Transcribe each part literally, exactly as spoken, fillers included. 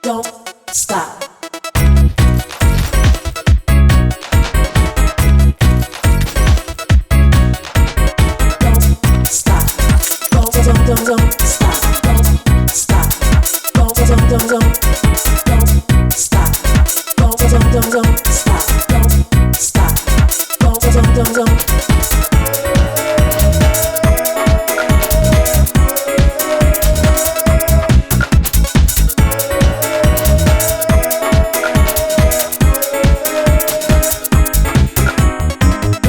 Don't stop. Don't stop. Don't, don't, don't, don't stop. Don't stop. Don't, don't, don't, don't. Don't stop. Don't, don't, don't, don't stop. Don't stop. Don't, don't, don't, don't.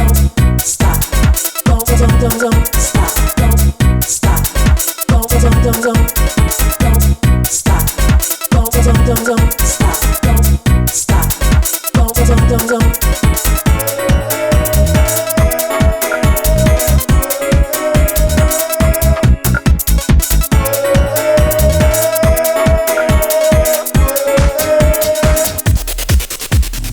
Don't stop. Don't, don't, don't, don't stop. Don't stop. Don't, don't, don't, don't. Don't stop. Don't, don't, don't, don't stop. Don't stop. Don't, don't, don't, don't. Don't stop. Don't, don't, don't, don't stop. Don't stop. Don't, don't, don't, don't. Don't stop. Don't, don't, don't,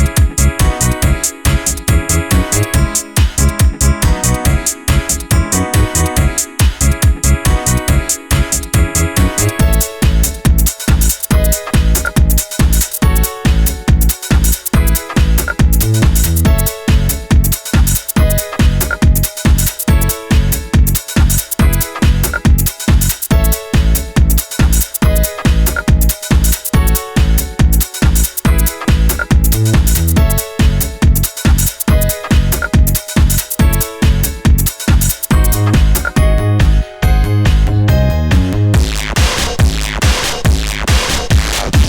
don't stop. Don't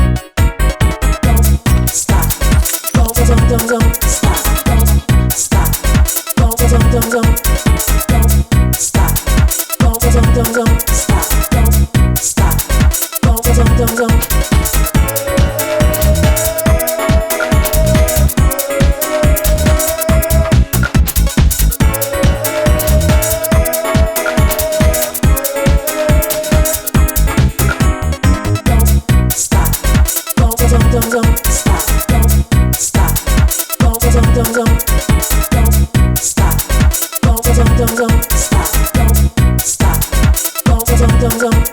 stop. Don't, don't, don't, don't. Don't stop. Don't, don't, don't, don't stop. Don't stop. Don't, don't, don't, don't. Don't stop. Don't, don't, don't, don't stop. Don't stop. Don't, don't, don't, don't.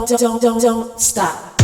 Don't, don't, don't, don't stop.